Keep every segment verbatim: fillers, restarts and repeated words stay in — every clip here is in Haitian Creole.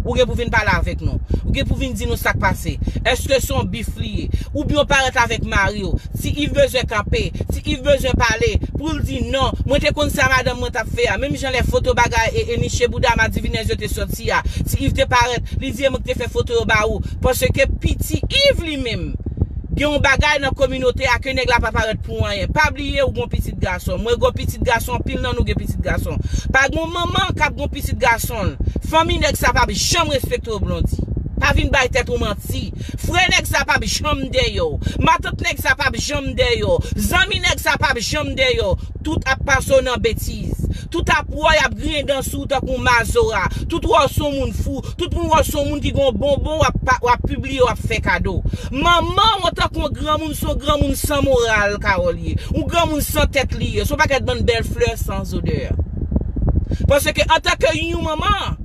Ou gen pou vin pale avèk nou. Ou gen pou vin di nou sa k pase. Èske se yon bif li ye? Oubyen w parèt avèk mari w? Ti Yves bezwen kanpe. Ti Yves bezwen pale. Pou l di non. Mwen te konn sa madanm mwen t ap fè a. Menm jan lè foto bagay e, e niche bouda madivinèz yo te sòti a. Ti Yves te parèt. Li di e mwen ki te fè foto yo ba ou. Paske piti Yves li menm. Gen yon bagay nan kominote a ke nèg la pa parèt pou anyen. Pa bliye ou gon pitit gason. Mwen gon pitit gason, anpil nan nou gen pitit gason. Pa gon manman k ap gon pitit gason l. Fanmi nèg sa p ap janm respekte w, Blondy. Pa vin bay tèt ou manti. Frè nèg sa p ap janm dèyè w. Matant nèg sa p ap janm dèyè w. Zanmi nèg sa p ap janm dèyè w. Tout ap pase w nan betiz. Tout ap wè w, y ap griyen dan sou w tankou mazora. Tout wè w se yon moun fou. Tout moun wè w se yon moun ki gen yon bonbon w ap, pa- w ap pibliye, w ap fè kado. Manman w antanke yon granmoun, se yon granmoun san moral, Carole ye. Yon granmoun san tèt li ye. Se yon pakèt bann bèl flè san zodè. Paske antanke yon manman,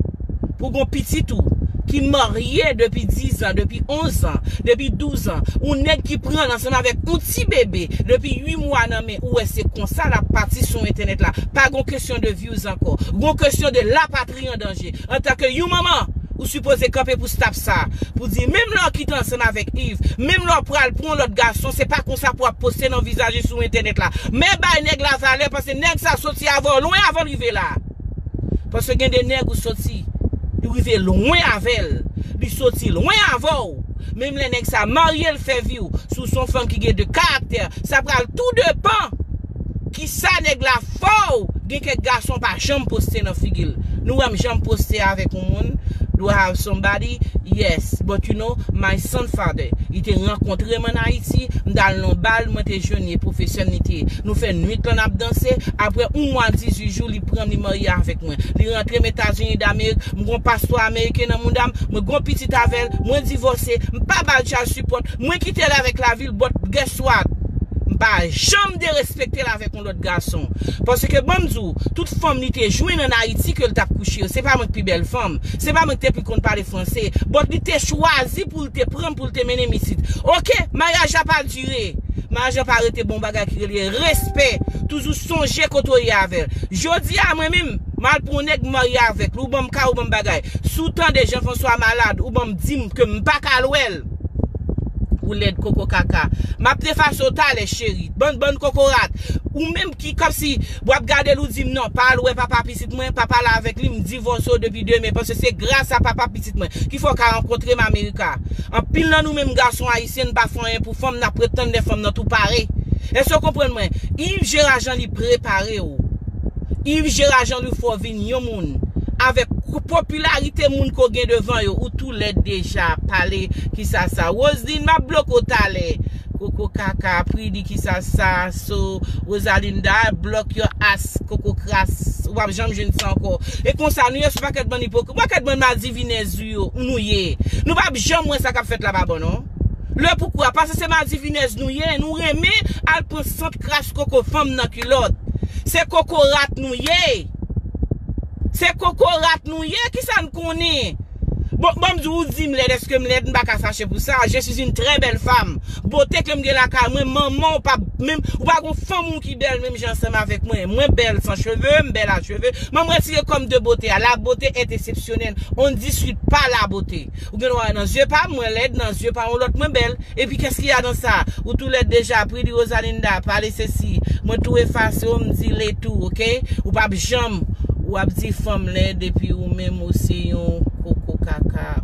pou gon pitit ou ki marye depi diz an, depi onz an, depi douz an, ou nèg ki pran l ansanm avèk yon ti bebe depi uit mwa nan men ou, wè se konsa l ap pati sou entènèt la. Pa gon kesyon de views ankò. Gon kesyon de lapatri an danje. Antanke yon manman, ou sipoze kanpe pou stop sa. Pou di, menm lè w kite ansanm avèk Yves, menm lè w pral pou yon lòt gason, se pa konsa pou w ap poste nan vizaj li sou entènèt la. Men bay nèg la valè, paske nèg sa soti avè w lwen avan l rive la. Paske gen de nèg ou soti, li rive lwen avè l, li soti lwen avè w. Menm lè nèg sa marye l fè vi w, si w se yon fanm ki gen de karaktè, sa pral tou depan kisa nèg la fè w. Gen kèk gason pa janm poste nan figi l. Nou wè m janm poste avèk yon moun? Do I have somebody? Yes, but you know, my son father, li te rankontre m ann Ayiti, m t al nan bal, mwen te jwenn li, pwofesè m li te ye. Nou fè nwit lan n ap danse, apre yon mwa dizuit jou, li pran m, li marye avèk mwen. Li rantre m Etazini Damerik, m gon paspò ameriken nan mouda m, mwen gon pitit avè l, mwen divòse, m pa ba l child support, mwen kite l avèk lavi l, but guess what? M pa janm derespekte l avèk yon lòt gason. Paske ban m di w, tout fanm li te jwenn ann Ayiti ke l t ap kouche yo, se pa mwen k pi bèl fanm, se pa mwen k te pi konn pale franse, but li te chwazi pou l te pran m, pou l te mennen m isit. Oke, maryaj la pa dire. Maryaj la pa rete bon bagay ki rele respè. Toujou sonje kote w ye avè l. Jodi a, mwen menm, m al pran yon nèg m marye avèk li, ou ban m kay, ou ban m bagay. Si w tande Jean François malad, ou ban m di m ke m pa ka al wè l. Ou lèd koko kaka. M ap defase w talè, cheri. Bann, bann kokorat. Ou menm ki kòmsi w ap gade l, ou di m non, pa al wè papa pitit mwen, pa pale avèk li, m divòse w depi demen, paske se gras a papa pitit mwen ki fè w ka rankontre m Amerika. Anpil nan nou menm gason ayisyen, n pa fè anyen pou fanm, n ap pretann lè fanm nan tou pare. Èske w konprann mwen? Yves Gérard Jean li prepare w. Yves Gérard Jean li fè w vin yon moun. Avèk popilarite moun ke w gen devan yo, ou tou lèd deja, pale, kisa sa. Roseline, m ap bloke w talè. Koko kaka, Pridi, kisa sa, so, Rosalinda, block your ass, koko kras, ou p ap janm jwenn sa ankò. E konsa, nou ye sou pakèt bann ipokrit, pakèt bann madivinèz ou yo, nou ye. Nou p ap janm wè sa k ap fèt la pa bon, non. Le poukwa, paske se madivinèz nou ye, nou renmen al pran sant kras koko fanm nan kilòt. Se kokorat nou ye. Se kokorat nou ye, kisa n konnen? Bon, bon, m di w, ou di m lèd, èske m lèd? M pa ka fache pou sa. Je suis une très belle femme. Bote ke m gen lakay mwen, manman w pa menm, ou pa gon fanm ou ki bèl menm jan ansanm avèk mwen. Mwen bèl san cheve, m bèl a cheve. Men m retire kòm de bote a. La beauté est exceptionnelle. On ne discute pas la beauté. Ou gen dwa wè nan zye pa m, mwen lèd, nan zye pa yon lòt, mwen bèl. Epi qu'est-ce qu'il y a dans ça? Ou tou lèd deja, Pridi Rosalinda, pale sesi. Mwen tou efase w, m di le tou, oke? Ou p ap janm, w ap di fanm lèd, epi ou menm ou se yon koko kaka.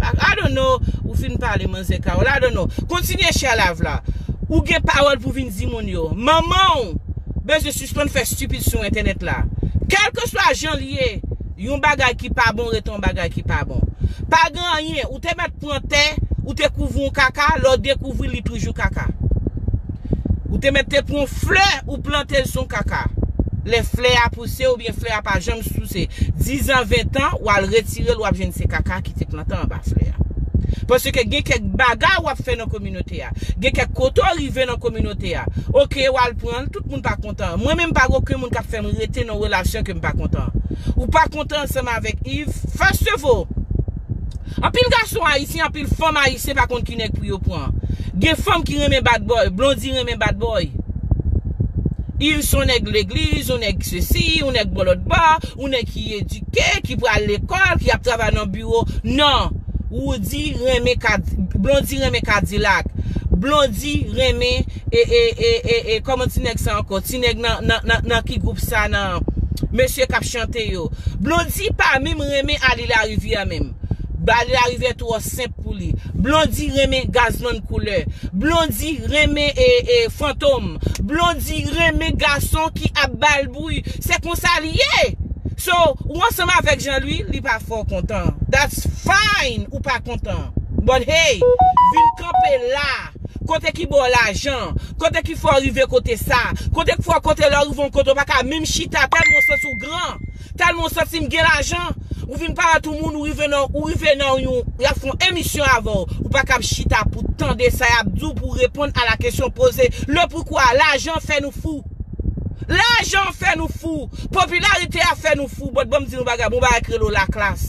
I, I don't know, ou fin pale, manzè Carole, I don't know. Kontinye share live la. Ou gen pawòl pou vin di moun yo. Manman w bezwen sispann fè stipid sou entènèt la. Kèlkeswa jan l ye, yon bagay ki pa bon rete yon bagay ki pa bon. Pa gen anyen, ou te mèt pran tè, ou te kouvri yon kaka, lè w dekouvri li toujou kaka. Ou te mèt te pran yon flè, ou plante l sou yon kaka. Lè flè a pouse, oubyen flè a pa janm pouse, diz an, ven an, w al retire l, w ap jwenn se kaka ki te plante anba flè a. Paske gen kèk bagay w ap fè nan kominote a. Gen kèk kote w rive nan kominote a. Oke, w al pran l, tout moun pa kontan. Mwen menm pa gen okenn moun k ap fè m rete nan relasyon ke m pa kontan. Ou pa kontan ansanm avèk Yves, first of all, anpil gason ayisyen, anpil fanm ayisyen pa konn ki nèg pou yo pran. Gen fanm ki renmen bad boy, Blondy renmen bad boy. Il se yon nèg legliz, yon nèg sesi, yon nèg bò lòt bò, yon nèg ki edike, ki pral lekòl, ki ap travay nan biwo. Non. Roody renmen kad, Blondy renmen Kadilak. Blondy renmen, e, e, e, e, e, kòman ti nèg sa ankò? Ti nèg nan, nan, nan, nan ki gwoup sa nan mesye k ap chante yo? Blondy pa menm renmen Ali Larivyè menm. Bali Larivyè twò senp pou li. Blondy renmen Gazman Koulè. Blondy renmen, e, e, Fantom. Blondy renmen gason ki ap ba l bri. Se konsa li ye. So, ou ansanm avèk Jean Louis, li pa fè w kontan. That's fine, ou pa kontan. But hey, vin kanpe la. Kote ki ba w lajan? Kote ki fè w rive kote sa? Kote ki fè w kote lè w rive yon kote w pa ka menm chita tèlman w santi w gran? Tèlman w santi m gen lajan? Ou vin parèt yon moun, ou rive nan, ou rive nan yon, y ap fè yon emisyon avè w. Ou pa kab chita pou tande sa y ap di w, pou reponn a la kesyon poze. Le poukwa? Lajan fè nou fou. Lajan fè nou fou. Popilarite a fè nou fou. But ban m di nou bagay, bon bagay k rele w laklas.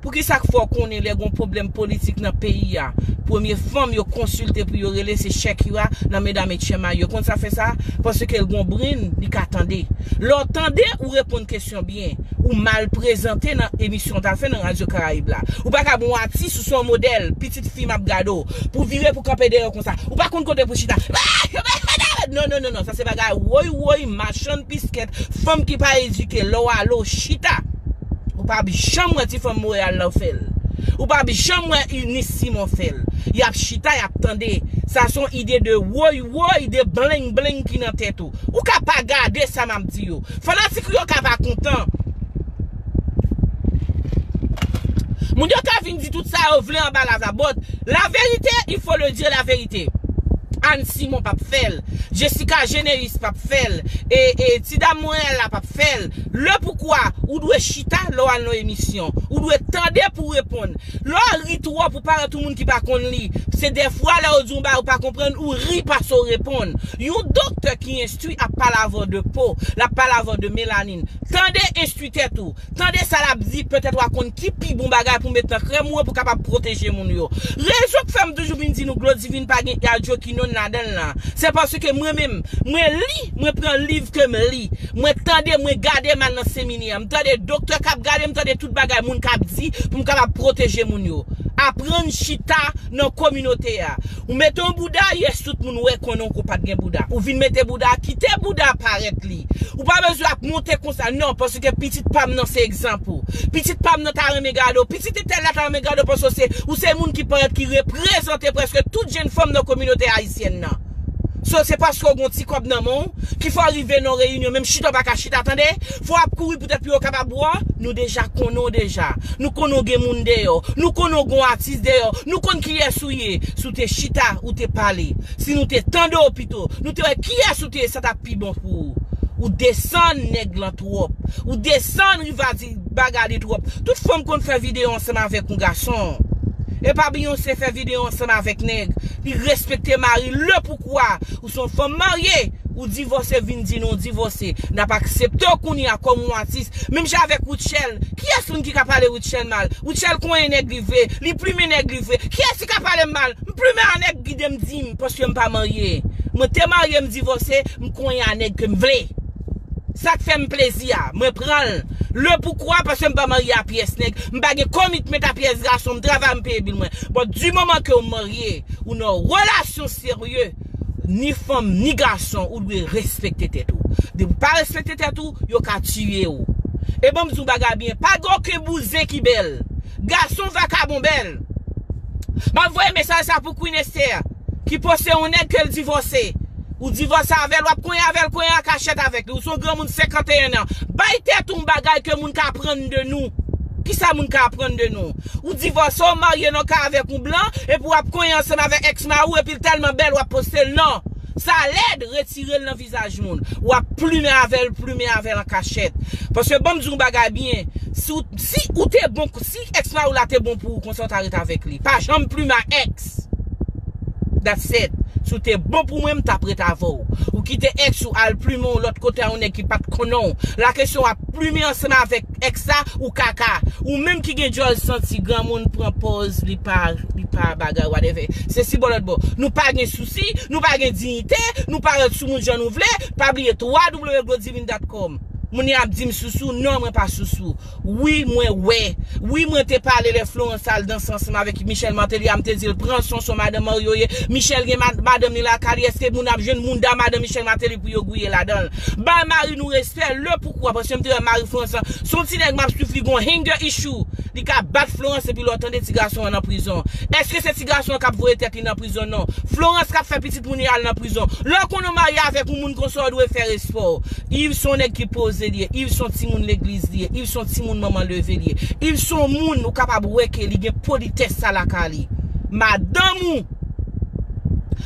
Poukisa k fè w konnen lè gon pwoblèm politik nan peyi a, premye fanm yo konsilte pou yo rele se Shakira nan Medam et Chema yo? Konn sa fè sa? Paske l gon brenn, li ka tande. Lè w tande, ou reponn kesyon byen. Ou mal prezante nan emisyon w t al fè nan Radyo Karayib la. Ou pa ka bon atis, ou se yon modèl, pitit fi m ap gade w. Pou vire pou kanpe dèyè w konsa. Ou pa konn kote pou chita. Non, non, non, non. Sa se bagay woy, woy, machann piskèt, fanm ki pa edike, lè w ale w chita. Ou p ap janm wè ti fanm Monreyal lan fè l. Ou p ap janm wè Eunice Simon fè l. Y ap chita, y ap tande. Sa se yon ide de woy, woy, de bleng, bleng ki nan tèt ou. Ou ka pa gade sa m ap di yo. Fanatik ou yo ka pa kontan. Moun yo ka vin di tout sa yo vle anba lav la, but la vérité, il faut le dire la vérité. Anne Simon p ap fè l. Jessica Généus p ap fè l. E, e ti dam Monreyal la p ap fè l. Le poukwa, ou dwe chita lè w al nan emisyon. Ou dwe tande pou w reponn. Lè w ri twòp, ou parèt yon moun ki pa konn li. Se dèfwa lè yo di yon bagay ou pa konprann, ou ri pase w reponn. Yon doktè ki enstwi ap pale avè w de po, l ap pale avè w de melanin. Tande, enstwi tèt ou. Tande sa l ap di, petèt w a konn ki pi bon bagay pou met nan krèm ou an pou kapab pwoteje moun yo. Rezon k fè m toujou vin di nou Glodivine pa gen adyokinòn ladan l la, se paske mwen menm, mwen li, mwen pran liv ke m li, mwen tande, mwen gade, m al nan seminè, m tande doktè k ap gade, m tande tout bagay moun k ap di pou m kapab pwoteje moun yo. Aprann chita nan kominote a. Ou mete yon bouda, yes, tout moun wè konnen w ko pa t gen bouda. Ou vin mete bouda, kite bouda parèt li. Ou pa bezwen ap monte konsa, non, paske pitit pa m nan se egzanp ou. Pitit pa m nan ta renmen gade w. Pitit entèl la ta renmen gade w paske w se, ou se moun ki parèt ki reprezante prèske tout jenn fanm nan kominote ayisyèn nan. So, se paske w gen yon ti kòb nan men w, ki fè w rive nan yon reyinyon, menm chita w pa ka chita, tande? Fò w ap kouri poutèt pou yo kapab wè w. Nou deja konnen w deja. Nou konnen w gen moun dèyè w. Nou konnen w gen yon atis dèyè w. Nou konn kiyès ou ye. Si w te chita, ou te pale. Si nou te tande w pito, nou te wè kiyès ou te ye, sa t ap pi bon pou ou. Ou desann nèg lan twòp. Ou desann rivadi bagay li twòp. Tout fanm konn fè videyo ansanm avèk yon gason. E pa Beyoncé fè videyo ansanm avèk nèg. Li respekte mari l. Le poukwa? Ou se yon fanm marye. Ou divòse, vin di nou w divòse. N ap aksepte w kounye a kòm yon atis. Menm jan avèk Rutshelle. Kiyès moun ki ka pale Rutshelle mal? Rutshelle konyen nèg li vle. Li plimen nèg li vle. Kiyès ki ka pale m mal? M plimen a nèg ki kite m di m, paske m pa marye. Mwen te marye, m divòse, m konyen a nèg ke m vle. Sa k fè m plezi a, mwen pran l. Le poukwa? Paske m pa marye a pyès nèg. M pa gen commitment a pyès gason. M travay, m peye bil mwen. But di moman ke w marye, ou nan relasyon serye, ni fanm, ni gason, ou dwe respekte tèt ou. Depi w pa respekte tèt ou, yo ka tiye w. E ban m di w bagay byen, pa gen okenn bouzen ki bèl. Gason vakabon bèl. M ap voye mesaj sa pou Queen Esther, ki poste yon nèg ke l divòse. Ou divòse avè l, w ap konyen avè l, konyen an kachèt avèk li. Ou se yon granmoun senkanteyen an. Bay tèt ou yon bagay ke moun ka aprann de nou. Kisa moun ka aprann de nou? Ou divòse, w marye nan kay avèk yon blan, epi w ap konyen ansanm avèk èks mari w, epi l tèlman bèl, w ap poste l. Non. Sa lèd, retire l nan vizaj moun. W ap plimen avè l, plimen avè l an kachèt. Paske ban m di w yon bagay byen. Si w, si ou te bon, si èks mari w la te bon pou ou, konsa w ta ret avèk li. Pa janm plimen a èks. That's it. Si w te bon pou mwen, m t ap ret avè w. Ou kite èks ou al plimen w lòt kote a yon nèg ki pa t konnen w. La kesyon w ap plimen ansanm avèk èks la, ou kaka. Ou menm ki gen djòl santi, granmoun pran pòz, li pa, li pa bagay, whatever. Se si bò lòt bò. Nou pa gen sousi, nou pa gen diyite, nou pa ret sou moun jan nou vle. Pa bliye w w w godivine dot com. Moun yo ap di m sousou, non, mwen pa sousou. Wi, mwen wè. Wi, mwen te pale lè Florence al danse ansanm avèk Michel Martelly a, m te di l, pran son, son madanm marye w ye. Michel gen mad-, madanm li lakay li, èske moun ap jwenn mounda madanm Michel Martelly pou yo gouye ladan l? Bay mari nou respè, le poukwa, paske m te wè mari Florence lan, se yon ti nèg m ap swiv li gon anger issue. Li ka bat Florence epi lè w tande ti gason an nan prizon. Èske se ti gason an k ap voye tèt li nan prizon? Non. Florence k ap fè pitit moun yo al nan prizon. Lè w konnen w marye avèk yon moun konsa, w dwe fè respè w. Yves se yon nèg ki poze li ye. Yves se yon timoun legliz li ye. Yves se yon timoun manman leve li ye. Yves se yon moun ou kapab wè ke li gen politès sa lakay li. Madanm ou,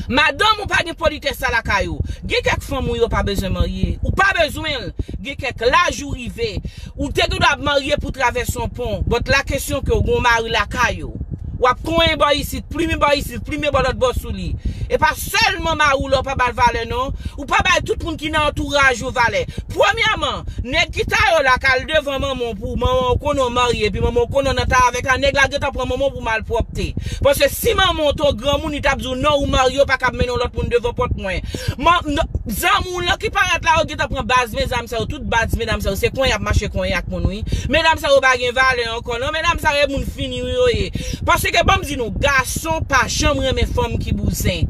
madanm ou pa gen politès sa lakay ou. Gen kèk fanm ou yo pa bezwen marye. Ou pa bezwen l. Gen kèk laj ou rive. Ou te gen dwa ap marye pou travèse yon pon. But la kesyon ke w gen yon mari lakay ou. W ap konyen bò isit, plimen bò isit, plimen bò lòt bò sou li. E pa sèlman mari w la w pa ba l valè non. Ou pa bay tout moun ki nan antouraj ou valè. Premyèman, nèg ki ta yo la k al devan manman w pou manman w konnen w marye, epi manman w konnen w nan ta avèk la, nèg la gentan pran manman w pou malpwòpte. Paske si manman w te yon granmoun, li t ap di w non, ou marye, w pa kab mennen yon lòt moun devan pòt mwen. Man, n-, zanmi w lan ki parèt la, yo gentan pran baz medam sa yo, tout baz medam sa yo, se konyen y ap mache konyen ak moun wi. Medam sa yo pa gen valè ankò non, medam sa yo e moun fini wi yo ye. Paske ban m di nou, gason pa janm renmen fanm ki bouzen.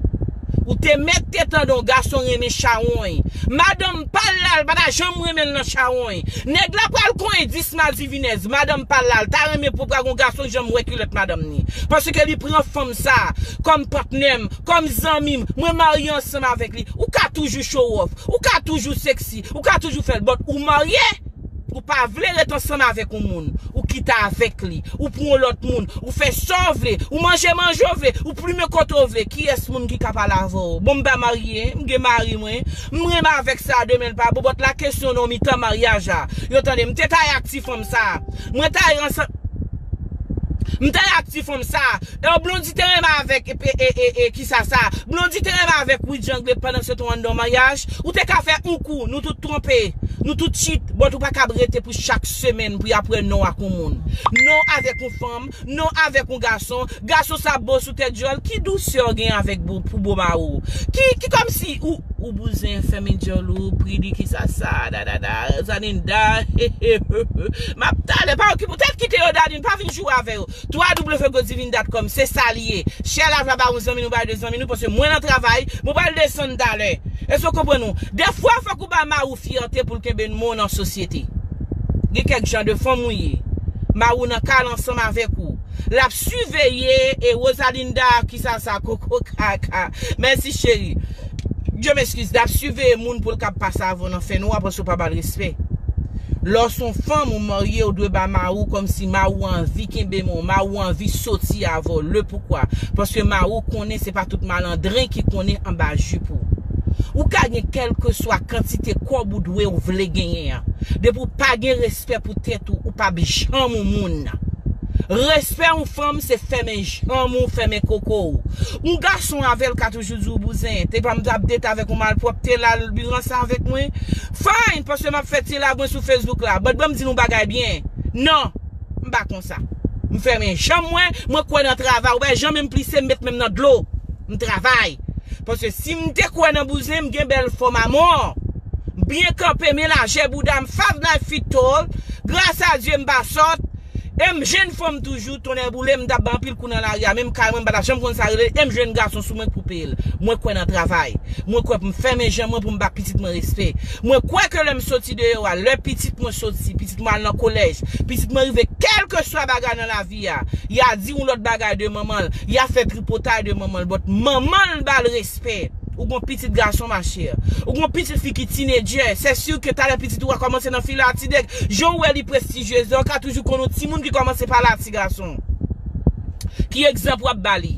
Ou te mèt te tande yon gason renmen chawony. Madanm pa l la, l pa ta janm renmen l nan chawony. Nèg la pral konyen dis madivinèz, madanm pa l la, l ta renmen pou pral gon gason janm wè kilòt madanm ni. Paske li pran fanm sa kòm patnè m, kòm zanmi m, mwen marye ansanm avèk li. Ou ka toujou show off, ou ka toujou sexy, ou ka toujou fè l, but ou marye. Ou pa vle ret ansanm avèk yon moun. Ou kite avèk li. Ou pran yon lòt moun. Ou fè sa w vle. Ou manje manje w vle. Ou plimen kote w vle. Kiyès moun ki ka pale avè w? Bon, m pa marye. M gen mari mwen. M renmen avèk sa demen l pa bon. But la kesyon nan mitan maryaj la. Yo tande, m te ta ye ak ti fanm sa. Mwen ta ye ansanm. M ta ye ak ti fanm sa. E Blondy te renmen avèk, e, e, e, e, kisa sa? Blondy te renmen avèk Widiangle pandan se tan anndan maryaj. Ou te ka fè yon kou, nou tout twonpe, nou tout cheat, but ou pa kab rete pou chak semèn pou y ap wè non ak yon moun. Non avèk yon fanm, non avèk yon gason, gason sa bo sou tèt djòl, ki dousè w gen avèk bo, pou bo mari w? Ki, ki kòmsi ou, ou bouzen fèmen djòl ou, pridi kisa sa, da, da, da, zaninda, he, he, he, he. M ap talè, pa okipe w, tèt kite yo, Dadin, pa vin joure avè yo. w w w godivine dot com, se sa li ye. Share live la ba yon zanmi nou, ba de zanmi nou, paske mwen nan travay, mwen pral desann talè. Èske w konprann ou? Dèfwa, fòk ou ba mari w fyète pou l kenbe men w nan sosyete. Gen kèk jan de fanm ou ye. Mari w nan kay la ansanm avèk ou. L ap siveye e Rosalinda, kisa sa, koko kaka. Mèsi, cheri. Dieu m'excuse, l ap siveye moun pou l kab pase avè w nan fènwa paske w pa ba l respè. Lè w se yon fanm ou marye, ou dwe ba mari w kòmsi mari w anvi kenbe men w, mari w anvi soti avè w. Le poukwa? Paske mari w konnen se pa tout malandren ki konnen anba jip ou. Ou ka gen kèlkeswa kantite kòb ou dwe ou vle genyen an. Depi w pa gen respè pou tèt ou, ou p ap janm yon moun. Respè yon fanm se fèmen janm ou fèmen koko w. Yon gason avè l ka toujou di w bouzen. Te pa m t ap date avèk yon malpwòpte la, li ranse avèk mwen. Fine, paske m ap fè ti lagwen sou Facebook la. But ban m di nou bagay byen. Non, m pa konsa. M fèmen janm mwen, mwen kwè nan travay. Ou wè jan menm plise m met men m nan dlo. M travay. Paske si m te kwè nan bouzen, m gen bèl fòm a mò. M byen kanpe, men lajè bouda m, five nine feet tall. Gras a Dye, m pa sòt. E m jèn fanm toujou, tonnè boule, m t ap bay anpil kou nan lari a, menm kay mwen, m pa t ap janm konn sa rele, e m jwenn gason sou mwen k pou peye l. Mwen kwè nan travay. Mwen kwè pou m fèmen jan mwen pou m ba pitit mwen respè. Mwen kwè ke lè m soti deyò a, lè pitit mwen soti, pitit mwen al nan kolèj, pitit mwen rive kèlkeswa bagay nan lavi a, y a di yon lòt bagay de manman l, y a fè tripotay de manman l, but manman l ba l respè. Ou gon pitit gason, ma chère. Ou gon pitit fi ki tinedjè. Se si ke talè pitit ou a kòmanse nan fila a ti nèg. Jan w wè li prestijiez la, ou ka toujou konn yon timoun ki kòmanse pale a ti gason. Ki egzanp w ap ba li?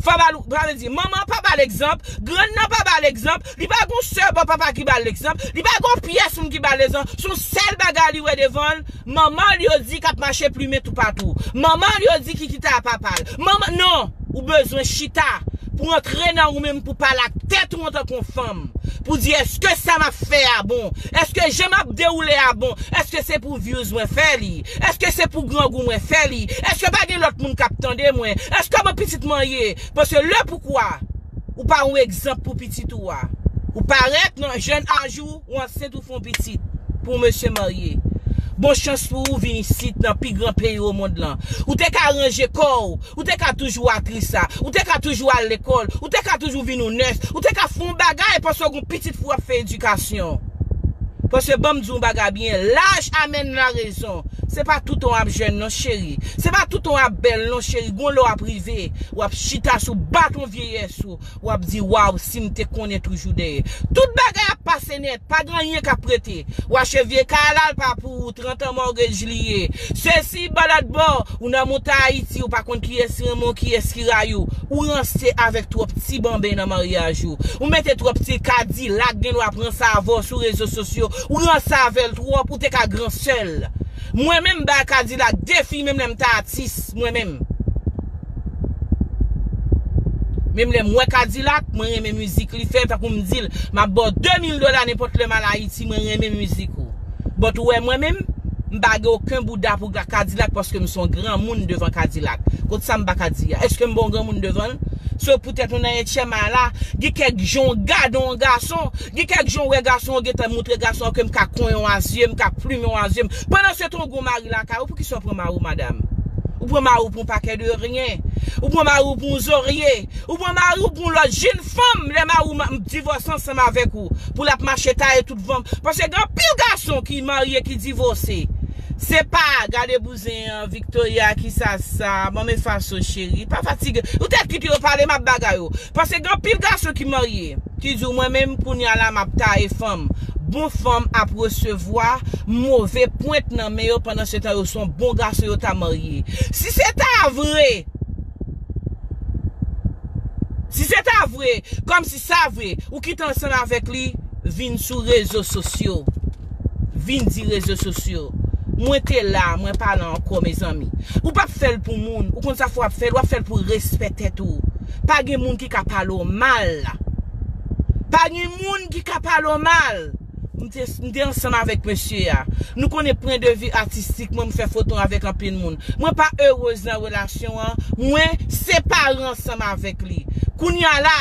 Fò ba l, sa vle di, manman an pa ba l egzanp, grann nan pa ba l egzanp, li pa gon sè bò papa ki ba l egzanp, li pa gon pyès moun ki ba l egzanp. Se yon sèl bagay li wè devan l, manman l yo di k ap mache plimen toupatou. Manman l yo di ki kite a papa l. Manman, non, ou bezwen chita. pou antre nan ou menm, pou pale ak tèt ou antanke yon fanm, pou di, èske sa m ap fè a bon? Èske jan m ap dewoule a bon? Èske se pou views mwen fè li? Èske se pou grangou mwen fè li? Èske pa gen lòt moun k ap tande mwen? Èske mwen pitit marye? Paske le poukwa, ou pa yon egzanp pou pitit ou a. Ou parèt nan jèn aj ou, ou ansent, ou fè yon pitit pou mesye marye. Bon chans pou ou vin isit nan pi gran peyi o mond lan. Ou te ka ranje kò w, ou te ka toujou aktris la, ou te ka toujou al lekòl, ou te ka toujou vin yon nès, ou te ka fè yon bagay paske w gen yon pitit pou w ap fè edikasyon. Paske ban m di w yon bagay byen, laj amèn larezon. Se pa toutan w ap jèn non cheri. Se pa toutan w ap bèl non cheri. Gon lè w ap rive, w ap chita sou baton vyeyès ou. W ap di, waw, si m te konnen toujou dèyè. Tout bagay ap pase nèt, pa gen anyen k ap rete. W achte vye kay la, l pa pou ou, trant an mortgage li ye. Sesi, balad bò, ou nan monte Ayiti, ou pa konn kiyès ki renmen w, kiyès ki rayi w. Ou ranse avèk twòp ti banben nan maryaj ou. Ou mete twòp ti Kadilak, gen dwa pran sa avè w sou rezo sosyo. Ou ranse avè l twòp, ou te ka gran sè l. Mwen menm, m bay Kadilak de fi, menm lè m te atis, mwen menm. Menm lè m wè Kadilak, mwen renmen mizik li fè, tankou m di l, m ap ba w de mil dola nenpòt lè m al Ayiti, mwen renmen mizik ou. But ou wè mwen menm, m pa gen okenn bouda pou Kadilak paske m se yon granmoun devan Kadilak. Kot sa m pa ka di a? Èske m pa yon granmoun devan l? So poutèt nou nan etyèm ay la, gen kèk jan w gade yon gason, gen kèk jan w wè gason, w gentan moutre gason an ke m ka konyen w a zye, m ka plimen w a zye m. Pandan se tan w gen yon mari lakay ou, poukisa w pran mari w, madanm? Ou pran mari w pou yon pakèt de ryen. Ou pran mari w pou yon zorye. Ou pran mari w pou yon lòt jenn fanm. Lè mari w ma- divòse ansanm avèk ou, pou l ap mache taye tout vanm. Paske gen anpil gason ki marye, ki divòse. Se pa, gade bouzen an, Victoria, ki sa sa, ban m efase w cheri. Pa fatige. Ou tèt kite yo pale, m ap bagay yo. Paske gen anpil gason ki marye, ki di w, mwen menm, kounye a la, m ap taye fanm. Bon fanm ap resevwa move pwent nan men yo, pandan se tan yo se yon bon gason, yo ta marye. Si se ta vre, si se ta vre, kòm si sa vre, ou kite ansanm avèk li, vin sou rezo sosyo. Vin di rezo sosyo. Mwen te la, mwen pa la ankò, mezanmi. Ou p ap fè l pou moun. Ou konn sa fè w ap fè l, w ap fè l pou respè tèt ou. Pa gen moun ki ka pale w mal. Pa gen moun ki ka pale w mal. M te, m te ansanm avèk mesye a. Nou konnen pwen de vi atistik mwen, m fè foto avèk anpil moun. Mwen pa erez nan relasyon an. Mwen separe ansanm avèk li. Kounye a la,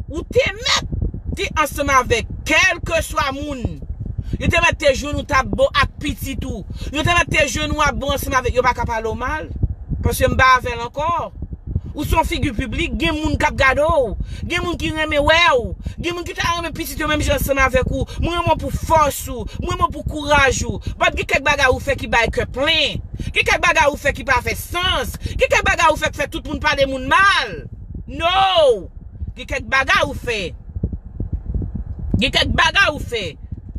ou te mèt te ansanm avèk kèlkeswa moun. Yo te mèt te jwenn ou t ap bon ak pitit ou. Yo te mèt te jwenn ou ap bon ansanm avèk, yo pa ka pale w mal. Paske m pa avè l ankò. Ou se yon figi piblik, gen moun k ap gade w. Gen moun ki renmen wè w. Gen moun ki ta renmen pitit yo menm jan ansanm avèk ou. Mwen renmen w pou fòs ou. Mwen renmen w pou kouraj ou. But gen kèk bagay ou fè ki bay kè plen. Gen kèk bagay ou fè ki pa fè sans. Gen kèk bagay ou fè k fè tout moun pale moun mal. No! Gen kèk bagay ou fè. Gen kèk bagay ou fè.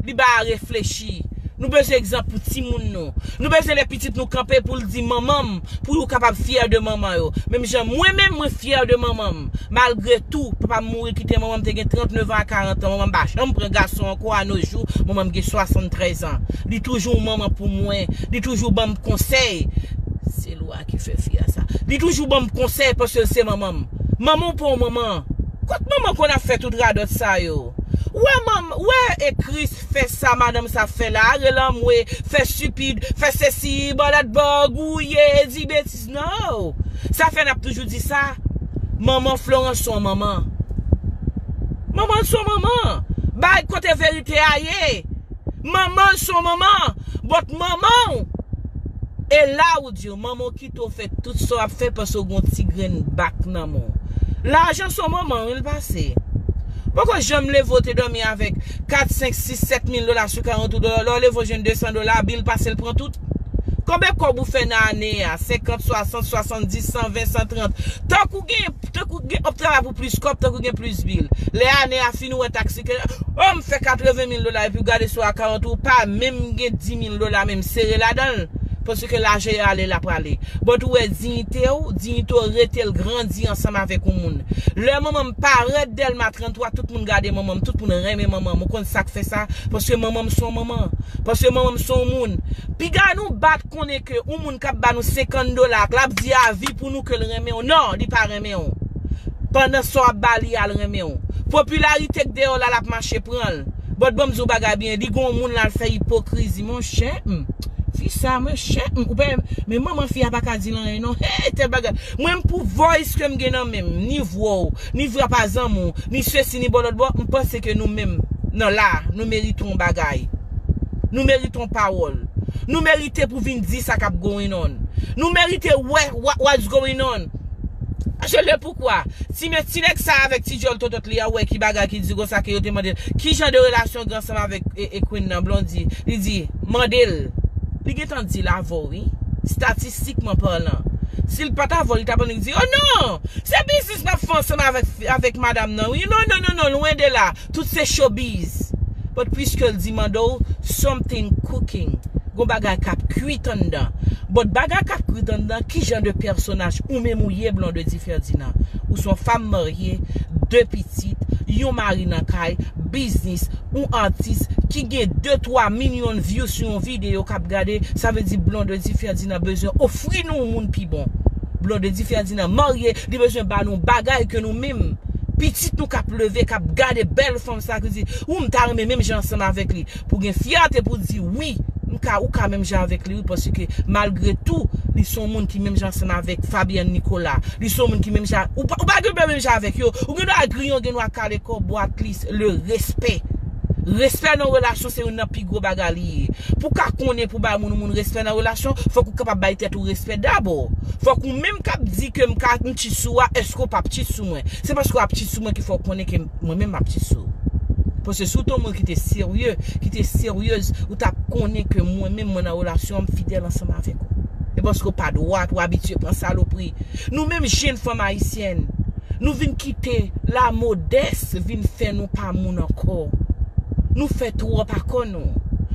Li ba a reflechi. Nou bezwen egzanp pou timoun nou. Nou bezwen lè pitit nou kanpe pou l di manman m, pou yo kapab fyè de manman yo. Menm jan mwen menm, mwen fyè de manman m. Malgre tou, papa m mouri kite manman m te gen trannnev an a karant an. Manman m pa janm pran gason ankò a no jou. Manman m gen swasanntrèz an. Li toujou yon manman pou mwen. Li toujou ban m konsèy. Se lwa ki fè fi a sa. Li toujou ban m konsèy paske l se manman m. Manman w pa w manman. Kot manman konn ap fè tout radòt sa yo? Ou wè manm, ou wè e Chris fè sa madanm sa fè la, rele anmwe, fè stipid, fè sesi, bòlèt bò, gouye, di betiz, no! Sa fè n ap toujou di sa. Manman Florence se yon manman. Manman se yon manman. Bay kote verite a ye. Manman se yon manman. But manman w, e la ou di w, manman w kite w fè tout sa w ap fè paske w gen yon ti grenn bak nan men w. Lajan se yon manman wi l pase. Poko janm leve w te dòmi avèk kat, senk, sis, sèt mil dola sou kont ou, lè w leve w jwenn de san dola, bil pase l pran tout. Konbyen kòb ou fè nan ane a? Senkant, swasant, swasanndis, san ven, san trant. Tank ou gen, tank ou gen, w ap travay pou plis kòb, tank ou gen plis bil. Lè ane a fini, ou wè taksi ke, o, m fè katreven mil dola, epi w gade sou akawont ou, ou pa menm gen dis mil dola menm sere ladan l. Paske lajan yo ale, l ap prale. But ou wè diyite w, diyite w rete l grandi ansanm avèk yon moun. Lè manman m parèt Dèlma tranntwa, tout moun gade manman m, tout moun renmen manman m. Ou konn sa k fè sa? Paske manman m se yon manman. Paske manman m se yon moun. Piga nou bat konnen ke yon moun k ap ba nou senkant dola, k l ap di avi pou nou ke l renmen w. Non, li pa renmen w. Pandan sa w ap ba li a, l renmen w. Popilarite k dèyè w la, l ap mache pran l. But ban m di w bagay byen, li gon moun l al fè ipokrizi, monchè. Hmm. Fi sa, monchè. Hmm, ou pa, men manman fi a pa ka di l anyen non. Hey, tèl bagay. Mwen, m pou voice ke m gen nan men m, ni vwa w, ni vwa pa zanmi w, ni sesi, ni bò lòt bò, m panse ke nou menm, nan la, nou merite yon bagay. Nou merite yon pawòl. Nou merite pou vin di sa k ap going on. Nou merite wè what, what's going on. Je le poukwa. Ti men ti nèg sa avèk ti djòl totot li a, wè ki bagay ki di konsa ke yo te mande l ki jan de relasyon gen ansanm avèk e, e Queen nan, Blondy. Li di, mande l. Li gentan di l avè w, wi. Statistikman palan. Si l pa t avè w, li t ap annik di, oh non! Se biznis m ap fè ansanm avèk, avèk madanm nan, wi. Non, non, non, non, lwen de la. Tout se showbiz. But piske l di mande w, something cooking. Gon bagay k ap kwit anndan. But bagay k ap kwit anndan, ki jan de pèsonaj ou menm ou ye, Blondedy Ferdinand? Ou se yon fanm marye, de pitit, yon mari nan kay, biznis, yon atis ki gen de twa milyon view sou yon videyo k ap gade, sa vle di Blondedy Ferdinand bezwen ofri nou yon moun pi bon. Blondedy Ferdinand marye, li bezwen ba nou bagay ke nou menm, pitit nou k ap leve, k ap gade bèl fanm sa, ki di, ou m ta renmen menm jan ansanm avèk li. Pou gen fyète pou di wi, m ka, ou ka menm jan avèk li, wi, paske malgre tou, li se yon moun ki menm jan ansanm avèk Fabienne Nicolas. Li se yon moun ki menm jan, ou pa, ou pa gen dwa menm jan avèk yo. Ou gen dwa griyen, ou gen dwa kale kò, but at least, le respè. Respè nan relasyon se youn nan pi gwo bagay li ye. Pou ka konnen pou bay moun, moun respè nan relasyon, fòk ou kapab bay tèt ou respè dabò. Fòk ou menm k ap di ke m ka, m cheat sou ou a, èske ou p ap cheat sou mwen? Se paske w ap cheat sou mwen ki fè w konnen ke mwen menm m ap cheat sou ou. Paske si w te yon moun ki te serye, ki te seryez, ou t ap konnen ke mwen menm mwen nan relasyon an, m fidèl ansanm avèk ou. E paske w pa dwat, ou abitye pran salopri. Nou menm jenn fanm ayisyèn, nou vin kite lamodès vin fè nou pa moun ankò. Nou fè twòp a kò nou.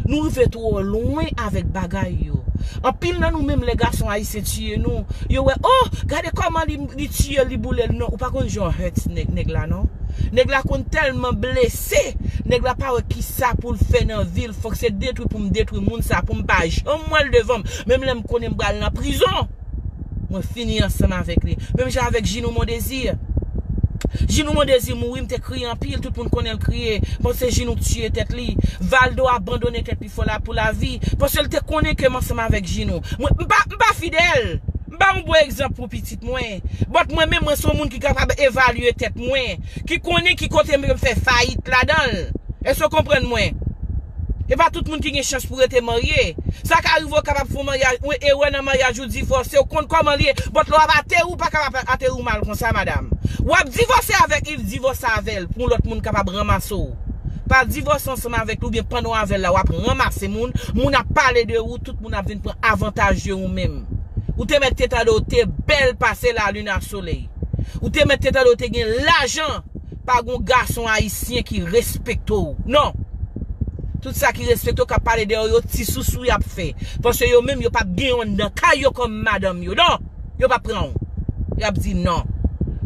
Nou rive twò lwen avèk bagay yo. Anpil nan nou menm, lè gason ayisyen tiye nou, yo wè, oh, gade kòman li, li tiye l, li boule l. Non, ou pa konn jan w hurt nèg, nèg la, non. Nèg la konn tèlman blese, nèg la pa wè kisa pou l fè nan vi l. Fòk se detwi pou m detwi moun sa, pou m pa janm wè l devan m. Menm lè m konnen m pral nan prizon, mwen fini ansanm avèk li. Menm jan avèk Ginou Mondésir. Ginou Mondésir mouri, m te kriye anpil, tout moun konnen l kriye. Panse Ginou tiye tèt li. Valdo abandone tèt li fò la pou lavi. Paske l te konnen ke m ansanm avèk Ginou. Mwen, m pa, m pa fidèl. M ba yon bon egzanp pou pitit mwen. But mwen menm, mwen se yon moun ki kapab evalye tèt mwen, ki konnen ki kote m fè fayit ladan l. Èske w konprann mwen? E pa tout moun ki gen chans pou rete marye. Sa ka rive w kapab fè yon maryaj, yon erè nan maryaj ou, divòse, ou konn kòman l ye, but lè w ap ateri, ou pa kapab ateri w mal konsa, madanm. W ap divòse avèk li, divòse avè l, pou yon lòt moun kapab ranmase w. Pa divòse ansanm avèk li, oubyen pandan w avè l la, w ap ranmase moun, moun ap pale de ou, tout moun ap vin pran avantaj de ou menm. Ou te mèt te tande w te bèl pase lalin a solèy. Ou te mèt te tande w te gen lajan. Pa gon gason ayisyen ki respekte w. Non. Tout sa ki respekte w k ap pale dèyè w, yo ti sousou y ap fè. Paske yo menm, yo p ap gen youn nan kay yo kòm madanm yo. Non. Yo p ap pran w. Y ap di non.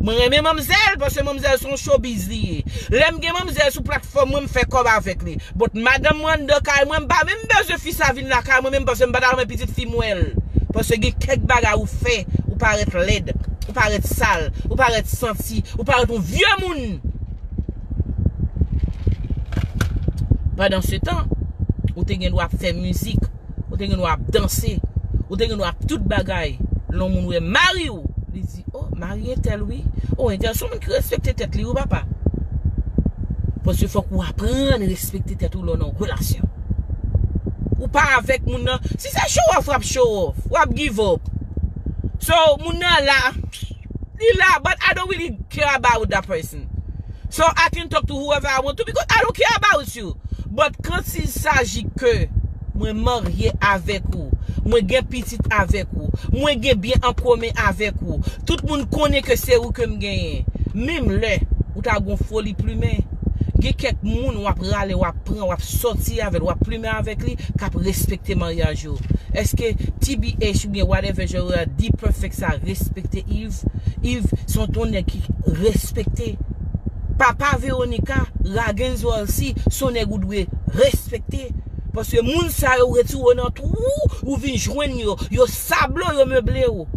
Mwen renmen manmzèl, paske manmzèl se yon showbiz li ye. Lè m gen manmzèl sou platfòm mwen, m fè kòb avèk li. But madanm mwen anndan kay mwen, m pa menm bezwen fi sa vin lakay mwen menm, paske m pa ta renmen pitit fi m wè l. Paske gen kèk bagay ou fè, ou parèt lèd, ou parèt sal, ou parèt santi, ou parèt yon vye moun. Pandan se tan, ou te gen dwa ap fè mizik, ou te gen dwa ap danse, ou te gen dwa ap tout bagay. Lè yon moun wè mari w, li di, oh, mari entèl wi. Oh, entèl se yon moun ki respekte tèt li wi papa. Paske fòk ou aprann respekte tèt ou lè w nan yon relasyon. Ou pa avèk moun nan. Si se show off, w ap show off. W ap give up. So, moun nan la, li la, but I don't really care about that person. So, I can talk to whoever I want to because I don't care about you. But quand il s'agit que mwen marye avèk ou, mwen gen pitit avèk ou, mwen gen byen an komen avèk ou, tout moun konnen ke se ou ke m genyen. Menm lè ou ta gon foli plimen, gen kèk moun w ap rale, w ap pran, w ap sòti avè l, w ap plimen avèk li, k ap respekte maryaj yo. Èske T B H oubyen whatever genre D-Perfect sa respekte Yves? Yves se yon nèg ki respekte. Papa Veronica, Ragens Rolsy, se yon nèg ou dwe respekte. Paske moun sa yo retire w nan twou, ou vin jwenn yo. Yo sable w, yo meble w.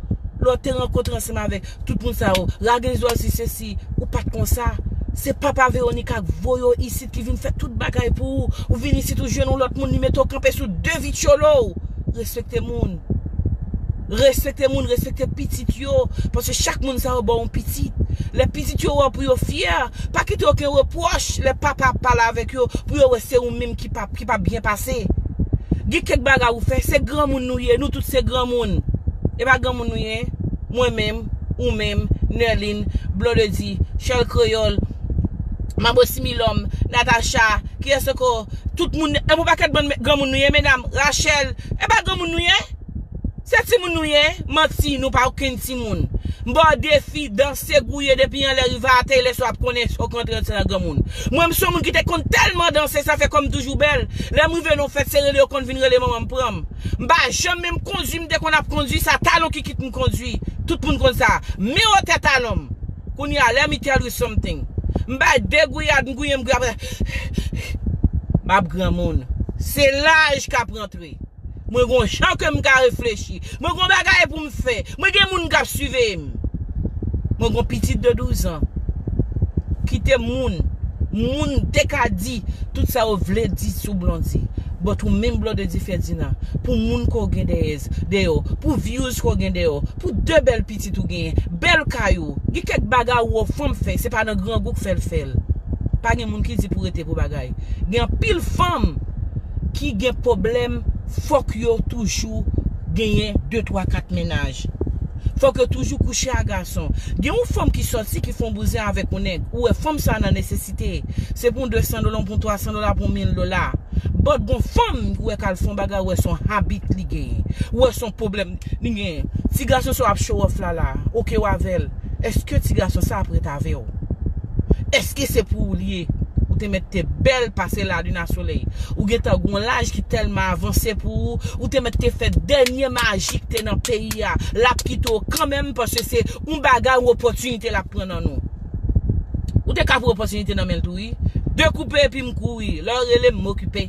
Lè w te rankontre ansanm avèk tout moun sa yo, Ragenzò si sesi, ou pa t konsa. Se papa Veronica k voye w isit, ki vin fè tout bagay pou ou. Ou vin isit, ou jwenn yon lòt moun, li mete w kanpe sou de vityolo w. Respekte moun. Respekte moun, respekte pitit yo. Paske chak moun sa yo ba w yon pitit. Lè pitit yo wè w pou yo fyè, pa kite okenn repwòch lè papa ap pale avèk yo, pou yo wè se ou menm ki pa, ki pa byen pase. Gen kèk bagay ou fè, se granmoun nou ye, nou tout se granmoun. E pa granmoun nou ye? Mwen menm, ou menm, Nerline, Blondedy, Chèl Kreyòl, Manbo Similòm, Natacha, kiyès ankò? Tout moun, e yon pakèt bann granmoun nou ye, medam, Rachel, e pa granmoun nou ye? Se timoun nou ye? Manti, nou pa okenn timoun. M ba w defi, danse gouye depi anlè rive atè, lè sa w ap konnen èske w k antre nan granmoun. Mwen, m se yon moun ki te konn tèlman danse, sa fè kò m toujou bèl. Lè m rive nan yon fèt, se rele yo konn vin rele manman m pran m. M pa janm menm kondui, m te konn ap kondui, sa talon ki kit m kondui. Tout moun konn sa. Men wotè talon m. Kounye a, let me tell you something. M bay de gouyad, m gouye, m gouye, apre, m ap granmoun. Se laj k ap rantre. Mwen gon jan ke m ka reflechi. Mwen gon bagay pou m fè. Mwen gen moun k ap siveye m. Mwen gon pitit de douz an. Kite moun. Moun te ka di tout sa yo vle di sou Blondy. But ou menm Blondedy Ferdinand, pou moun ke w gen dèyè, dèyè w, pou views ke w gen dèyè w, pou de bèl pitit ou genyen, bèl kay ou, gen kèk bagay ou wè fanm fè, se pa nan grangou k fè l fè l. Pa gen moun ki di pou rete pou bagay. Gen anpil fanm ki gen pwoblèm, fòk yo toujou genyen de, twa, kat mennaj. Fòk yo toujou kouche a gason. Gen yon fanm ki sòti, ki fè yon bouzen avèk yon nèg. Ou wè fanm sa nan nesesite. Se pou yon de san dola, pou yon twa san dola, pou yon mil dola. But gon fanm ou wè k al fè yon bagay, ou wè se yon habit li genyen. Ou wè se yon pwoblèm li genyen. Ti gason sa w ap show off la la, oke w avè l. Èske ti gason sa ap ret avè w? Èske se pou ou li ye? Ou te mèt te bèl pase lalin a solèy. Ou gentan gon laj ki tèlman avanse pou ou. Ou te mèt te fè dènye maji k te nan peyi a. L ap kite w kanmenm paske se yon bagay, yon opòtinite l ap pran nan nou. Ou te ka pran opòtinite nan men l tou wi. Dekoupe epi m kouri. Lè w rele m, m okipe.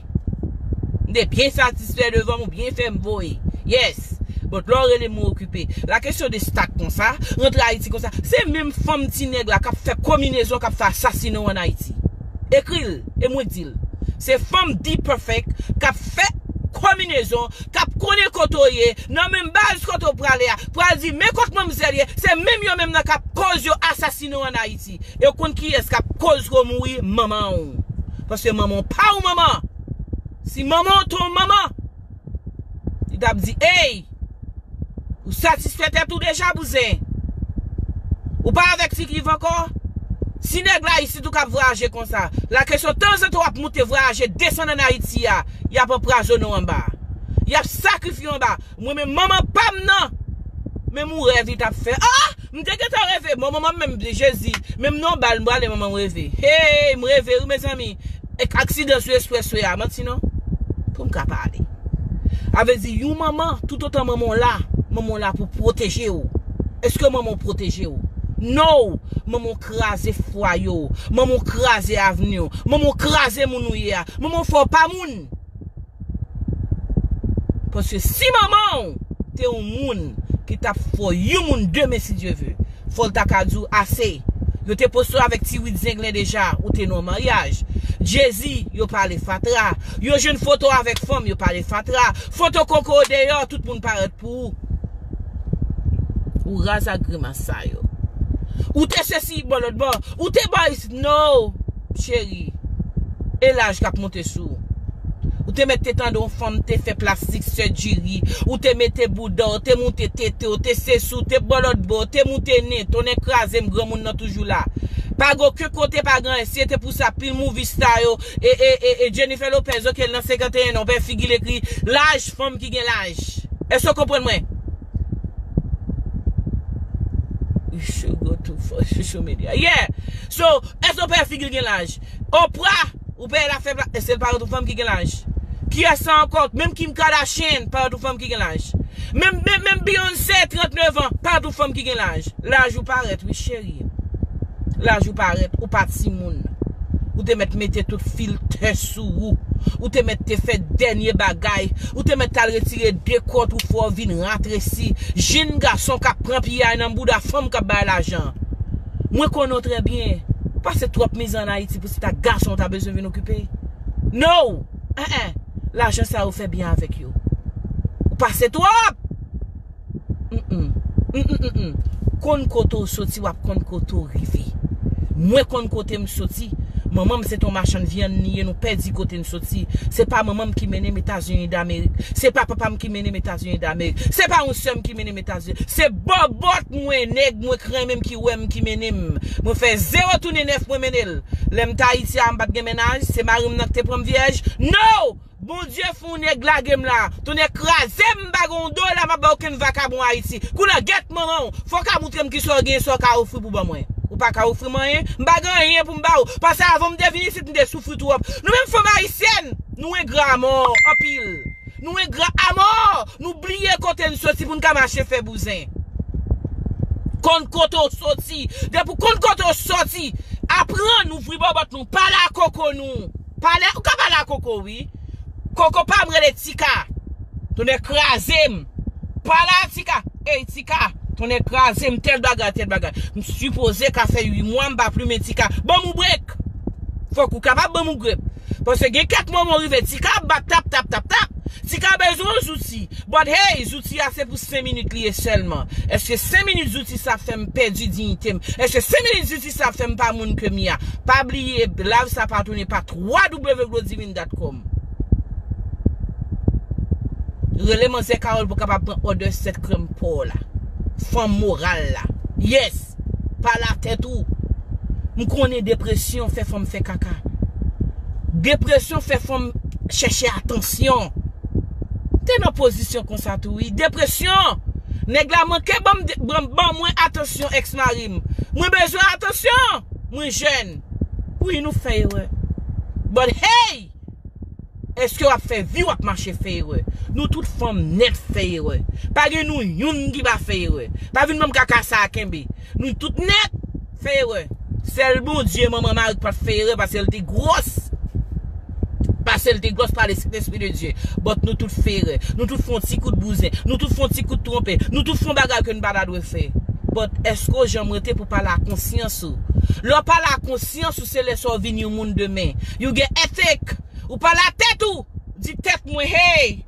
M te byen satisfè devan m, ou byen fè m voye. Yes. But lè w rele m, ou okipe. La kesyon de stat konsa, rantre Ayiti konsa, se menm fanm ti nèg la k ap fè konbinezon, k ap fè asasinen w ann Ayiti. Ekri l, e mwen di l. Se fanm D-Perfect k ap fè konbinezon, k ap konnen kote w ye, nan menm baz kote w prale a, pral di, men kot manmzèl ye, se menm yo menm nan k ap koz yo asasinen w ann Ayiti. E w konn kiyès k ap koz ke w mouri? Manman w. Paske manman w pa yon manman. Si manman w te yon manman, li t ap di, ey, ou satisfè tèt ou deja, bouzen? Ou pa avèk Ti Cliff ankò? Si nèg la isit ou k ap vwayaje konsa, la kesyon tanzantan w ap moute vwayaje desann ann Ayiti a, y ap anpwazonnen w anba. Y ap sakrifye w anba. Mwen menm manman pa m nan. Menm yon rèv li t ap fè. Ah! M te gentan reve. Bon, manman m menm, Jezi. Menm nan yon bal, m prale manman m reve. Hey, m reve, wi, mezanmi. Ek aksidan sou espreswe a, manti non. Pou m ka pale. A vle di, yon manman, toutotan manman w la, manman w la pou pwoteje w. Èske manman w pwoteje w? No! Manman w kraze fwaye w. Manman w kraze avni w. Manman w kraze moun ou ye a. Manman w fè w pa moun. Paske si manman w te yon moun ki t ap fè yon moun demen, si Dye ve, fò l ta ka di w ase. Yo te poste w avèk ti wid zenglen deja, ou te nan maryaj. Jezi, yo pale fatra. Yo jwenn foto avèk fanm, yo pale fatra. Foto koko w deyò, tout moun parèt pou ou. Ou raz ak grimas sa yo. Ou te sesi bò lòt bò. Ou te bò isit, no, cheri. E laj k ap monte sou ou. Ou te mèt te tande yon fanm te fè plastik surgery. Ou te mete bouda w, te moute tete w, te sesi w, te bò lòt bò, te moute nen, tonnè kraze m, granmoun nan toujou la. Pa gen okenn kote, pa gen anyen. Si se te pou sa, pil movie star yo, e, e, e, e Jennifer Lopez, oke, l nan senkanteyen an, w pè figi l ekri laj, fanm ki gen laj. Èske w konprann mwen? You should go to for social media. Yeah. So, èske w pè figi l gen laj? Oprah, ou pè l ap fè pla-, èske l pa yon fanm ki gen laj? Kiyès sa ankò? Menm Kim Kardashian, pa yon fanm ki gen laj. Menm, menm, menm Beyoncé, trannèf an, pa yon fanm ki gen laj. Laj ou parèt, wi, cheri. Laj ou parèt, ou pa timoun. Ou te mèt mete tout filtè sou ou. Ou te mèt te fè dènye bagay. Ou te mèt t al retire de kòt ou fè w vin ratresi. Jenn gason k ap pran piyay nan bouda fanm k ap bay lajan. Mwen konnen w trè byen. Ou pase twòp mizè ann Ayiti pou se ta gason w ta bezwen vin okipe. No! En, en. Lajan sa yo fè byen avèk yo. Ou pase twòp! Mm, mm. Mm, mm, mm, mm. Konn kote w soti, w ap konn kote w rive. Mwen konn kote m soti. Manman m se t on machann vyann li ye, nou pèdi kote n soti. Se pa manman m ki mennen m Etazini Damerik. Se pa papa m ki mennen m Etazini Damerik. Se pa yon sè m ki mennen m Etazini. Se bòbòt mwen, nèg mwen k renmen m, ki wè m, ki mennen m. Mwen fè zewo tounen nèf, mwen mennen l. Lè m t Ayiti a, m pa t gen mennaj, se mari m nan ki te pran m vyèj. No! Bondye fè yon nèg lage m la. Tonnè kraze m, m pa gen yon dola, m ap ba okenn vakabon Ayiti. Kounye a, gèt manman w. Fò w ka montre m kisa w gen, sa w ka ofri pou ban mwen. Ou pa ka ofri m anyen. M pa gen anyen pou m ba w. Paske avan m te vin isit, m te soufri twòp. Nou menm fanm ayisyèn, nou engra amò, anpil. Nou engra amò. Nou bliye kote n soti pou n ka mache fè bouzen. Konn kote w soti. Depi w konn kote w soti, aprann ouvri bòbòt nou. Pale a koko nou. Pale, ou ka pale a koko, wi. Koko pa m rele Tika. Tonnè kraze m. Pale a Tika. Ey, Tika. Tonnè kraze m, tèl bagay, tèl bagay. M sipoze ka fè uit mwa m pa plimen Tika. Ban m yon brek. Fòk ou kapab ban m yon brek. Paske gen kèk moman w rive, Tika ap bat tap, tap, tap, tap. Tika bezwen yon zouti. But hey, zouti a se pou senk minit li ye sèlman. Èske senk minit zouti sa fè m pèdi diyite m? Èske senk minit zouti sa fè m pa moun ke m ye a? Pa bliye, live sa pa tounen pa w w w glodivine dot com. Rele manzè Carole pou kapab pran òdè sèt krèm pa w la. Fanm moral la. Yes! Pale a tèt ou. M konnen depresyon fè fanm fè kaka. Depresyon fè fanm chèche atansyon. M te nan pozisyon konsa tou, wi. Depresyon! Nèg la manke ban m de- ban ban mwen atansyon, èks mari m. Mwen bezwen atansyon! Mwen jèn. Wi, nou fè erè. But hey! Èske w ap fè vi w ap mache fè erè? Nou tout fanm nèt fè erè. Pa gen nou youn ki pa fè erè. Pa vin ban m kaka sa a kenbe. Nou tout nèt fè erè. Sèl Bondye, manman mari k pa t fè erè paske l te gwòs. Paske l te gwòs pa Lespri de Dye. But nou tout fè erè. Nou tout fè yon ti kout bouzen. Nou tout fè yon ti kout twonpe. Nou tout fè yon bagay ke n pa ta dwe fè. But èske w janm rete pou pale a konsyans ou? Lè w pale a konsyans ou, se lè sa w vin yon moun demen. You get ethic. Ou pale a tèt ou. Di tèt mwen, hey!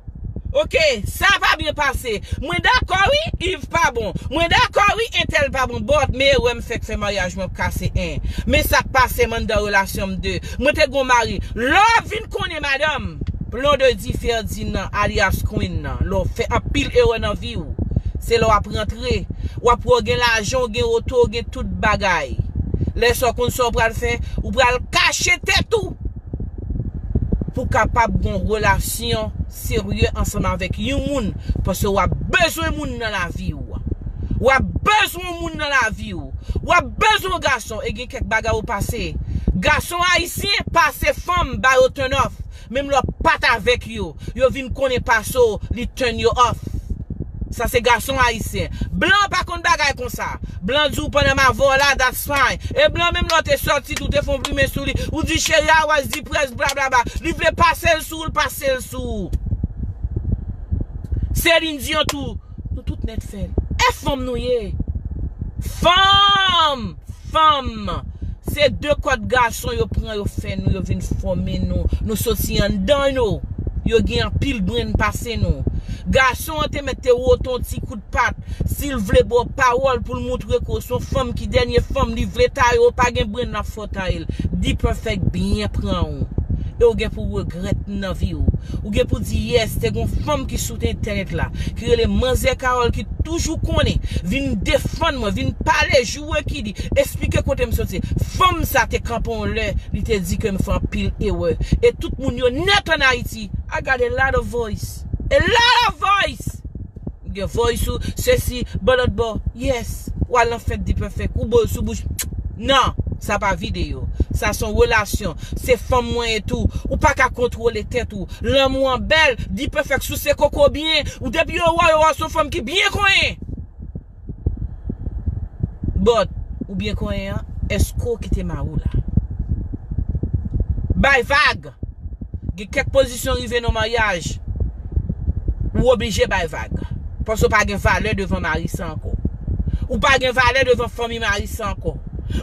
Oke, sa pa byen pase. Mwen dakò wi, Yves pa bon. Mwen dakò wi, entèl pa bon. But, men erè m fè k fè maryaj mwen ap kase, en. Men sa k pase m anndan relasyon m de. Mwen te gon mari. Lè w vin konnen madanm, Blondedy Ferdinand, alias Queen nan, lè w fè anpil erè nan vi w, se lè w ap rantre, w ap wè w gen lajan, w gen oto, w gen tout bagay. Lè sa w konn sa w pral fè, ou pral kache tèt ou pou kapab gon relasyon serye ansanm avèk yon moun, paske w ap bezwen moun nan lavi w. W ap bezwen moun nan lavi w. W ap bezwen gason, e gen kèk bagay ou pase. Gason ayisyen pase fanm ba yo turn off. Menm lè w pa t avèk yo, yo vin konnen pase w, li turn yo off. Sa se gason ayisyen. Blan pa konn bagay konsa. Blan di w pandan m avè w la, that's fine. E blan menm lè w te sòti tou, te fè yon plimen sou li, ou di cheri, I was depressed, blablabla. Li vle pase l sou ou, l pase l sou ou. Celine Dion tou, nou tout nèt fè l. E fanm nou ye. Fanm! Fanm! Se de kòd gason yo pran, yo fè nou, yo vin fòme nou. Nou soti anndan yo. Yo gen anpil brenn pase nou. Gason an te mèt te wote yon ti kout pat. Si l vle ba w pawòl pou l moutre ke w se yon fanm ki dènye fanm, li vle taye w, pa gen brenn l ap fè w taye l. D-Perfect byen pran w. E w gen pou regrèt nan vi w. Ou gen pou di, yes, te gon fanm ki sou entènèt la, ki rele Manzè Carole, ki toujou konnen, vin defann mwen, vin pale, joure ki di, esplike kote m soti. Fanm sa te kanpe yon lè, li te di ke m fè anpil erè. E tout moun yo nèt ann Ayiti. I got a lot of voice. A lot of voice! Gen voice ou, sesi, bò lòt bò. Yes. W al nan fèt D-Perfect, ou bo l sou bouch. Non, sa pa videyo. Sa se yon relasyon. Se fanm mwen ye tou. Ou pa ka kontwole tèt ou. Lanmou an bèl, D-Perfect souse koko byen. Ou depi yo wè w, yo wè w se yon fanm ki byen konyen. But, ou byen konyen an, èske w kite mari w la? Bay vag! Gen kèk pozisyon rive nan maryaj, ou oblije bay vag. Paske w pa gen valè devan mari sa ankò. Ou pa gen valè devan fanmi mari sa ankò.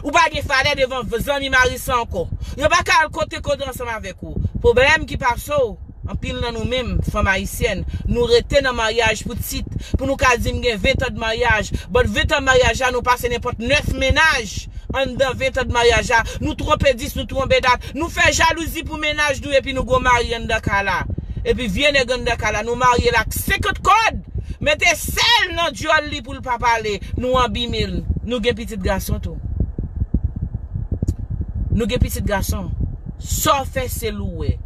Ou pa gen valè devan zanmi mari sa ankò. Yo pa ka al kote kote ansanm avèk ou. Pwoblèm ki pase w, anpil nan nou menm, fanm ayisyèn, nou rete nan maryaj pou tit, pou nou ka di m gen ven tan de maryaj. But ven tan maryaj la, nou pase nenpòt nèf mennaj anndan ven tan de maryaj la. Nou twonpe dis, nou twonpe dat. Nou fè jalouzi pou mennaj nou epi nou gon mari anndan kay la. Epi vye nèg anndan kay la, nou marye l ak senkant kòd. Mete sèl nan dyòl li pou l pa pale. Nou abime l. Nou gen pitit gason tou. Nou gen pitit gason. Sa w fè se l ou wè.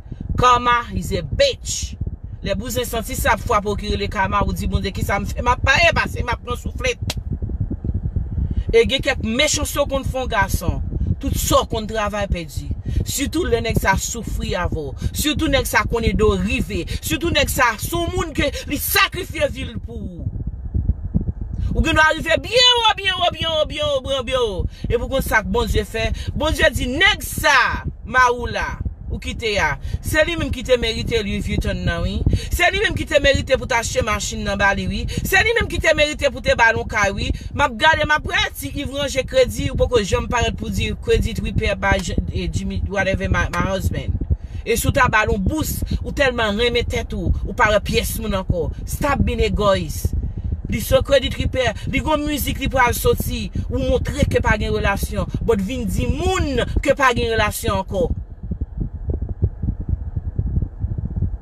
Karma is a bitch. Lè bouzen santi sa ap frape w ki rele karma, ou di, Bondye, kisa m fè? M ap pale, pase m ap pran souflèt. E gen kèk mechanste w konn fè yon gason. Tout sa w konn travay pèdi. Sitou lè nèg sa soufri avè w. Sitou nèg sa konn ede w rive. Sitou nèg sa se yon moun ke li sakrifye vi l pou ou. Ou gen dwa rive byen wo, byen wo, byen wo, byen wo, byen wo, byen wo. Epi w konn sa k Bondye fè? Bondye di, nèg sa, mari w la, ou kite a, se li menm ki te merite Louis Vuitton nan, wi. Se li menm ki te merite pou t achte machin nan ba li, wi. Se li menm ki te merite pou te ba l yon kay, wi. M ap gade, m ap wè si Yves ranje kredi, ou poko janm parèt pou di credit repair by J- eh, Jimmy, whatever, my, my husband. E si w ta ba l yon bous, ou tèlman renmen tèt ou, ou pa wè pyès moun ankò. Stop being egoist. Li sou credit repair, li gon mizik li pral soti, ou montre ke pa gen relasyon, but vin di moun ke pa gen relasyon ankò.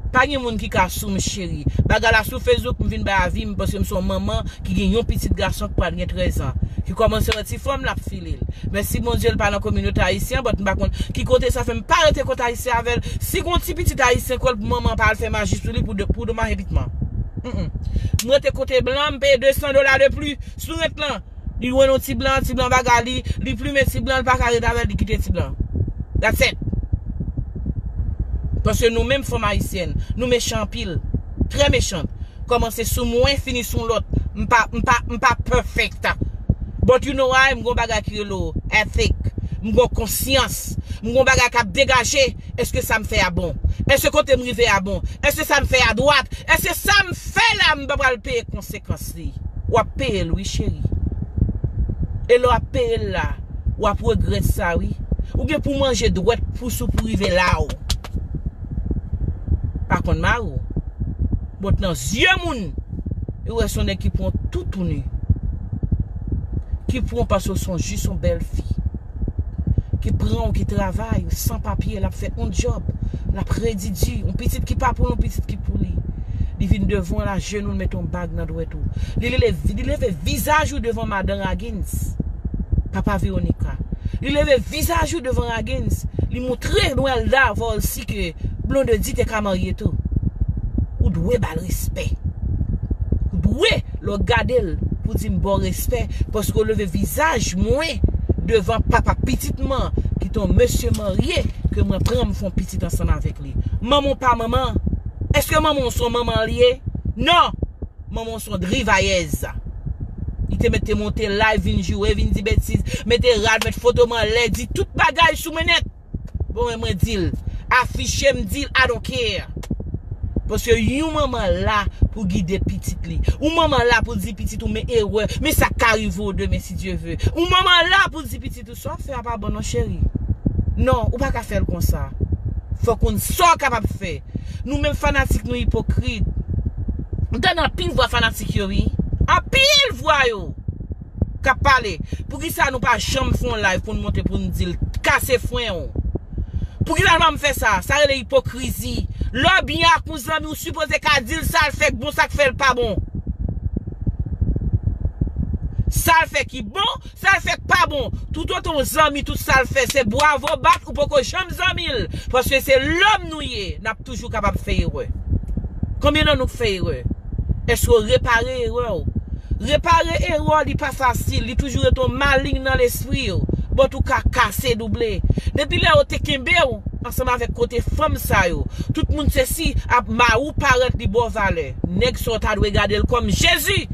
Pa gen moun ki ka sou m, cheri. Bagay la sou Facebook, m vin bay avi m paske m se yon manman ki gen yon pitit gason ki pral gen trèz an. Ki kòmanse wè ti fanm, l ap file l. Mèsi Bondye, l pa nan kominote ayisyen, but m pa konn ki kote sa fè m pa rete kot ayisyen avè l. Si gon ti pitit ayisyen kwè l pou manman pa al fè maji sou li pou, de, pou domaj epi tman. Mm, mm. M rete kote blan, m peye de san dola de plis sou rent lan. Li wè yon ti blan, ti blan bagay li, li plimen ti blan, li pa ka ret avè l, li kite ti blan. That's it. Paske nou menm fanm ayisyèn, nou mechan anpil. Trè mechan. Kòmanse sou mwen, fini sou lòt. M pa, m pa, m pa perfect. But you know why? M gon bagay ki rele ethic. M gon konsyans. M gon bagay k ap degaje. Èske sa m fè a bon? Èske kote m rive a bon? Èske sa m fè a dwat? Èske sa m fè la, m pa pral peye konsekans li? W ap peye l, wi, cheri. E lè w ap peye l la, w ap regrèt sa, wi. Ou gen pou manje dwèt pous ou pou rive la w pa konn mari w. But nan zye moun, ou wè se yon nèg ki pran w toutouni. Ki pran w paske w se jis yon bèl fi. Ki pran w, ki travay, san papye, l ap fè yon djòb, l ap redi di, yon pitit ki pa pou l, yon pitit ki pou li. Li vin devan w, l ajenou, l mete yon bag nan dwèt ou. Li leve, li leve vizaj ou devan madan Raggins, papa Veronica. Li leve vizaj ou devan Raggins, li montre Noelda avè w si ke Blondedy te ka marye tou. Ou dwe ba l respè. Ou dwe, lè w gade l, pou di m ba w respè, paske w leve vizaj mwen devan papa pitit mwen, ki te yon mesye marye, ke mwen pran m fè yon pitit ansanm avèk li. Manman w pa manman. Èske manman w se yon manman li ye? Non! Manman w se yon drivayèz. Li te mete monte live, vin joure, vin di betiz, mete rad, met foto m anlè, di tout bagay sou mwen nèt. Bon, mwen, mwen di l, afiche m, di l, I don't care. Paske yon manman la pou gide pitit li. Yon manman la pou di pitit ou, men erè, men sa k ka rive w demen, si Dye ve. Yon manman la pou di pitit ou, sa w ap fè a pa bon non, cheri. Non, ou pa ka fè l konsa. Fòk ou konn sa w kapab fè. Nou menm fanatik nou ipokrit. M tande anpil vwa fanatik yo, wi. Anpil vwa yo k ap pale. Poukisa nou pa janm fè yon live pou n monte pou n di l kase fren w? Poukisa nou pa janm fè sa? Sa rele ipokrizi. Lè w byen ak yon zanmi, ou sipoze ka di l sa l fè k bon, sa k fè l pa bon. Sa l fè ki bon, sa l fè k pa bon. Toutotan w zanmi, tout sa l fè, se bwavo bat, ou poko janm zanmi l. Paske se lòm nou ye, n ap toujou kapab fè erè. Konbyen nan nou k fè erè? Èske w repare erè w? Repare erè w, li pa fasil, li toujou rete yon maling nan lespri w. But ou ka kase, double. Depi lè yo te kenbe w ansanm avèk kote fanm sa yo, tout moun sesi ap mari w parèt li ba w valè. Nèg sa w ta dwe gade l kòm Jezi.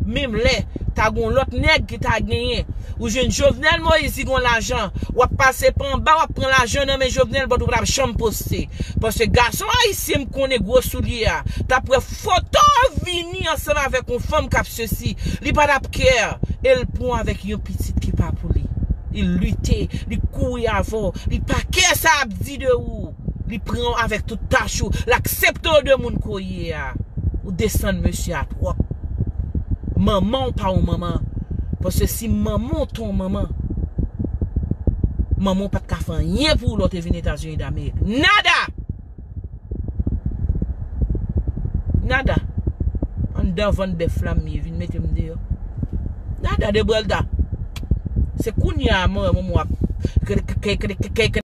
Menm lè ta gon lòt nèg ki ta genyen. Ou jwenn Jovenel Moïse, li gon lajan. W ap pase pa anba, w ap pran lajan nan men Jovenel, but ou pa t ap janm poste. Paske gason ayisyen m konnen gwo soulye a, t ap wè foto vini ansanm avèk yon fanm k ap sesi. Li pa t ap kè. E l pran avèk yon pitit ki pa pou li. Li lite, li kouri avè w. Li pa kè sa ap di de ou. Li pran w avèk tout tach ou. L aksepte w de moun ke w ye a. Ou desann mesye a twòp. Manman w pa yon manman. Paske si manman w te yon manman, manman w pa t ka fè anyen pou ou lè w te vin Etazini Damerik. Nada! Nada. Anndan vann bèf la m ye, vin mete m deyò. Nada de Brelda. Se kounye a mwen wè manman w ap